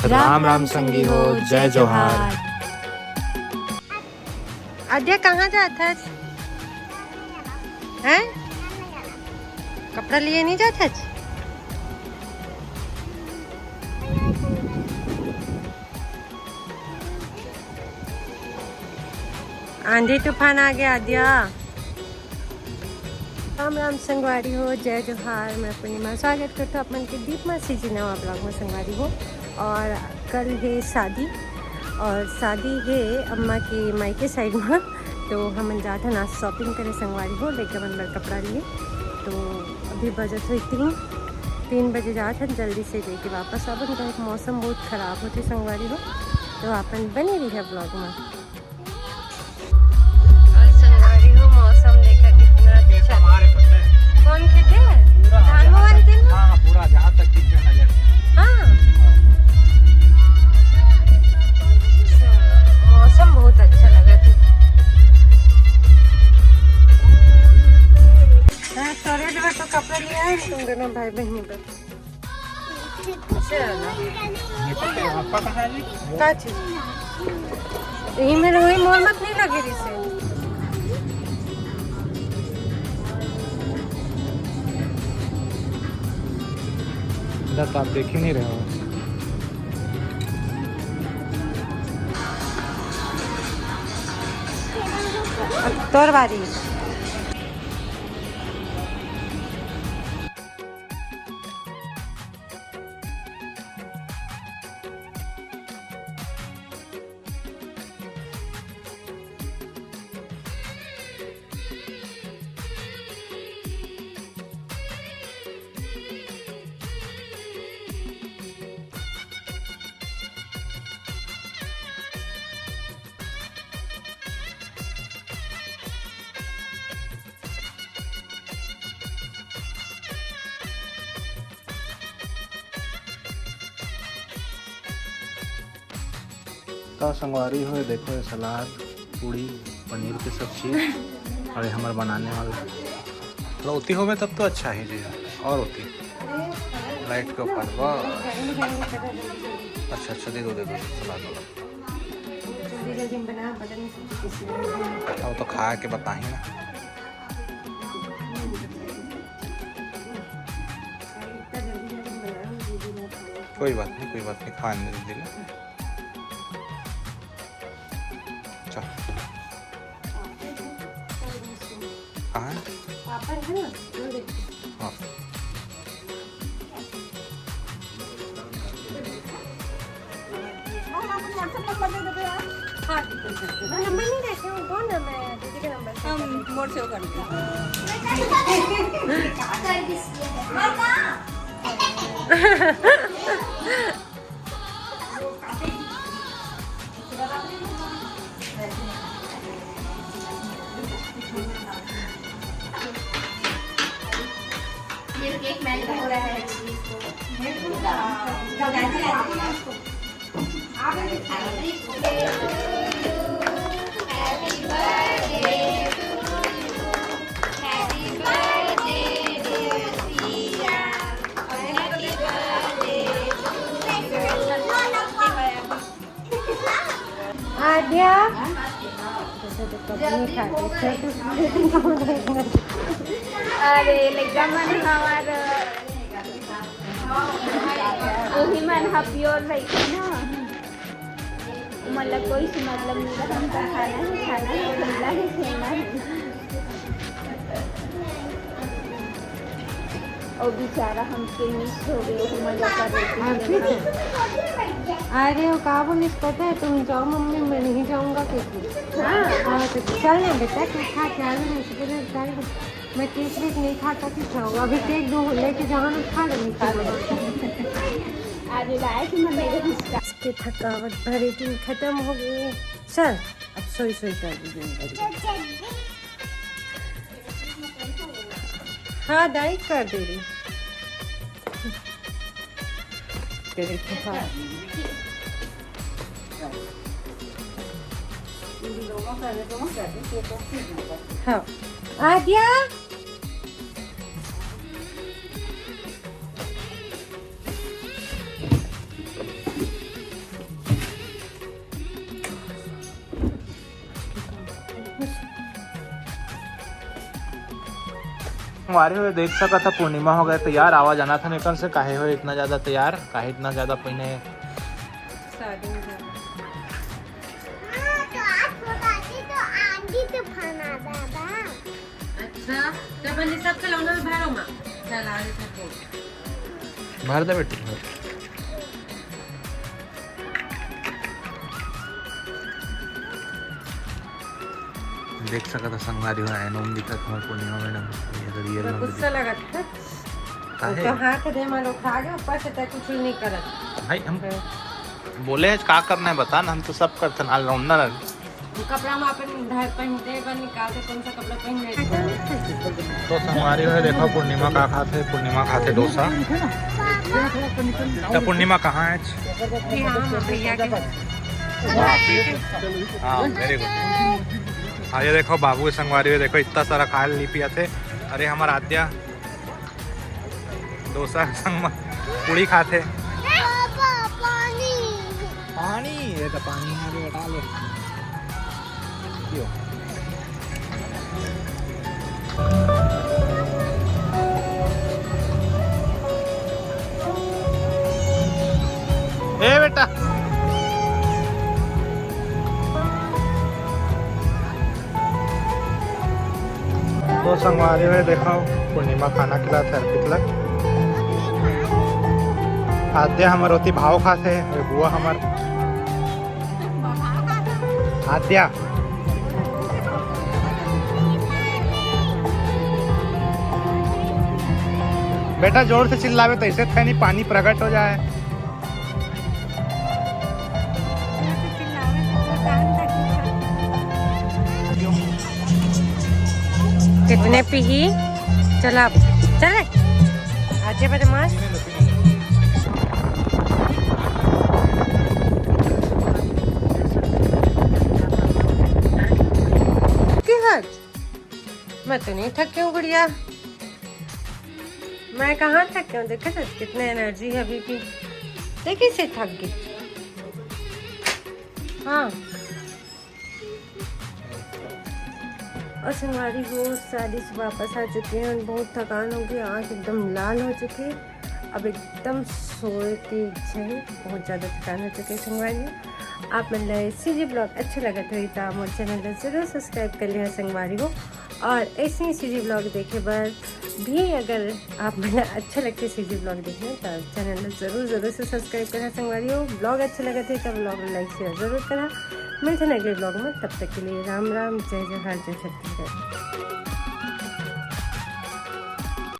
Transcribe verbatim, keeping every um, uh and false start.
राम राम संगी हो, जय जोहार। आद्या, कहाँ जात हस? हैं? कपड़ा लिए नहीं जात हस? आंधी तूफान आ गया, आद्या। राम राम संगवारी हो, जय जोहार, मैं पूर्णिमा। स्वागत करता हूँ अपन के दीप मासी जी नवा ब्लॉग में संगवारी हो। और कल है शादी, और शादी है अम्मा के मायके साइड में, तो हमन जात हन आज शॉपिंग करे संगवारी हो, लेके मन बर कपड़ा लिए। तो अभी बजत हुई तीन, तीन बजे जात हन, जल्दी से लेके वापस आबन, काहे कि मौसम बहुत खराब होथे संगवारी हो, तो अपन बने रहिए ब्लॉग में। और संगवारी हो, मौसम देखा कितना अच्छा है। कौन खेते हैं? धान वान के ना? हाँ, पूरा जहाँ तक दिख रहा है। हाँ। अच्छा, मौसम बहुत अच्छा लगा था। हाँ, तोरे जो है तो कपड़ा लिया है तुम दोनों भाई बहन पर। चलो। का चीज? यही में वही मोर मत नहीं लगे रही से। इधर तो आप देख ही नहीं रहे हो। अब तोर बारी। तो संगवारी हो, देखो ये सलाद, पूड़ी, पनीर के सब्जी, और ये हमार बनाने वाला लौती होवे तब तो अच्छा ही जी, और होती लाइट के ऊपर। वाह, अच्छा अच्छा, दे दो, दे दो सलाद वाला। अब तो खा के बताही ना। कोई बात नहीं, कोई बात नहीं, खाने दीजिए ना। चल। कहाँ है? पापड़ है ना, वो देखो। हाँ। हाँ, दीदी। वो नंबर नहीं देखे, वो कौन है? मैं दीदी के नंबर से हम कर लेती हूँ। मोर से वो कर लेती हूँ। ये केक मेल्ट हो रहा है। आद्या, जैसे तो कभी नहीं खाते, छोटू। अरे, लइका मन हमार, वही मन ह प्योर रहिथे ना। मतलब कोई से मतलब नहीं रहा, हमका खाना ही खाना है, घूमना ही घूमना है। और बेचारा हमके मिस हो गए, वो मजा कर रही थी। अरे, वो का बोलिस पता है, तुम जाओ मम्मी, मैं नहीं जाऊंगा, क्योंकि हाँ। हाँ, तो चल ना बेटा, केक खा के आ जाना, इसके लिए चल। मैं केक वेक नहीं खा सकती, खाऊंगा अभी, केक दो लेके जाओ ना, खा लेंगे। आज लाए कि मैं मेरे इसके थकावट भरे दिन खत्म हो गई। चल, अब सोई सोई कर दी दिन भर। हाँ दाई, कर दे रही। तेरे के साथ। हाँ, आद्या। संगवारी हो, देख सकत ह, पूर्णिमा हो गए तैयार। आवा जाना था निकल से, काहे हो इतना ज्यादा तैयार, काहे इतना ज्यादा पहिने? शादी में जाना। हाँ, तो आज बताती तो आंधी तूफान आ जाएगा। अच्छा, तो अपन ये सब खिलौना में भरो माँ। चल, आ रही थी। भर दे बेटी, भर। देख सकत ह संगवारी हो, एनोम दिखत हमार पूर्णिमा मैडम, ये तो रियल में गुस्सा लगत है। काहे? तो हाथ दे मारो खा गए, ऊपर से तय कुछ नहीं करत। भाई, हम हाँ। बोले हैं, का करना है बता ना, हम तो सब करते हैं, ऑलराउंडर है। वो कपड़ा में अपन धर पहनते हैं, पर निकालते कौन सा कपड़ा पहन लेते हैं। तो संगवारी हो, देखो पूर्णिमा का खाते, पूर्णिमा खाते डोसा। तो पूर्णिमा कहाँ है आज? ये हाँ, हाँ, भैया के। हाँ, वेरी गुड। हाँ, ये देखो बाबू के संगवारी हो, देखो इतना सारा खाए ली पिया थे। अरे हमार आद्या डोसा संग म पूड़ी खाथे। पानी। पानी, ये तो पानी है, अभी हटा लो। क्यों? ए बेटा। तो संगवारी हो, देखो, पूर्णिमा खाना खिलात हे अर्पित ला। आद्या हमर ओती भाव खात हे, ये बुआ हमर आद्या। बेटा, जोर से चिल्लावे, तैसे थे नहीं, पानी प्रकट हो जाए। कितने पीही? चल अब, चले। आजे बदमाश। की हज? मैं तो नहीं थकी हूँ गुड़िया। मैं कहाँ थकी हूँ? देखे तो कितने एनर्जी है अभी भी। देखिए से थक गई। हाँ। और संगवारी हो, शादी से वापस आ चुके हैं और बहुत थकान हो गई, आँख एकदम लाल हो चुकी है। अब एकदम सोए की इच्छा है, बहुत ज़्यादा थकान हो चुकी है संगवारी। आप मन ला सीजी ब्लॉग अच्छा लगत होही तो मोर चैनल ला जरूर सब्सक्राइब कर लिहा संगवारी हो। और ऐसे ही सीजी ब्लॉग देखे बर भी अगर आप मन ला अच्छा लगथे सीजी ब्लॉग देखना तो चैनल ला जरूर जरूर से सब्सक्राइब करा संगवारी हो। ब्लॉग अच्छा लगत हे तो ब्लॉग ला लाइक शेयर जरूर करा। मिलते हैं अगले ब्लॉग में, तब तक के लिए राम राम, जय जोहार, जय छत्तीसगढ़।